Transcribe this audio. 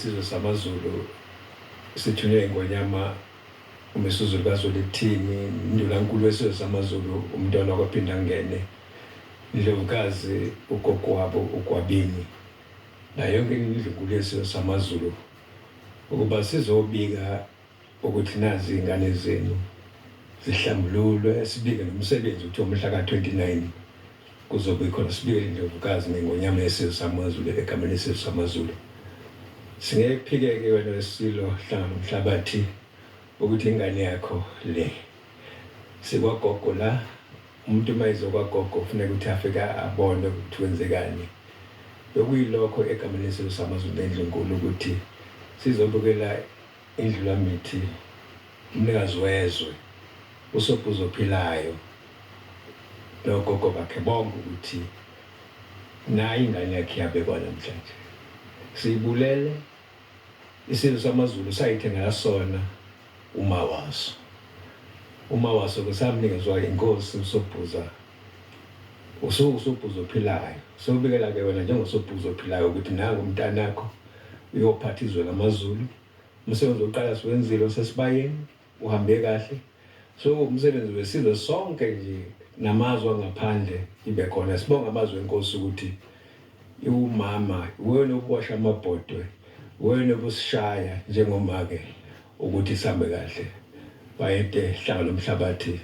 Isizwe samaZulu sithunywe iNgonyama uMisuzulu kaZwelithini, Ndunankulu wesizwe samaZulu uMntwana wakwaPhindangene, Ndlovukazi ugogo wabo uGwabini, nayo yonke indlunkulu yesizwe samaZulu ukuba sizobika ukuthi nazi izingane zenu zihlambululwe, sibike nomsebenzi ukuthi umhla ka-29 kuzobe khona sibike iNdlovukazi neNgonyama yesizwe samaZulu egameni lesizwe samaZulu. Singeke kuphikeke wena wesilo hlanga nomhlabathi ukuthi ingane yakho le sikwagogo la. Umuntu uma ezokwagogo kufuneka ukuthi afike abone ukuthi kwenzekani. Bekuyilokho egameni lesizwe samaZulu nendlunkulu ukuthi sizobukela indlulamithi umnikazi wezwe uSobhuza ophilayo nogogo bakhe bonke ukuthi nayi ingane yakhe iyabekwa namhlanje. Siyibulele isizwe samaZulu sayithengela sona uma waso. Uma waso ke samnikezwa inkosi uSobhuza. UsuwuSobhuza ophilayo. Sewubikela ke wena njengoSobhuza ophilayo ukuthi nangu umntanakho uyophatha izwe lamaZulu. Umsebenzi wokuqala siwenzile osesibayeni uhambe kahle. So umsebenzi wesizwe sonke nje namazwe angaphandle ibe khona. Sibonga amazwi enkosi ukuthi iwumama wena obuwasha amabhodwe, wena obusishaya njengomake ukuthi sihambe kahle. Bayede hlanga lomhlabathi.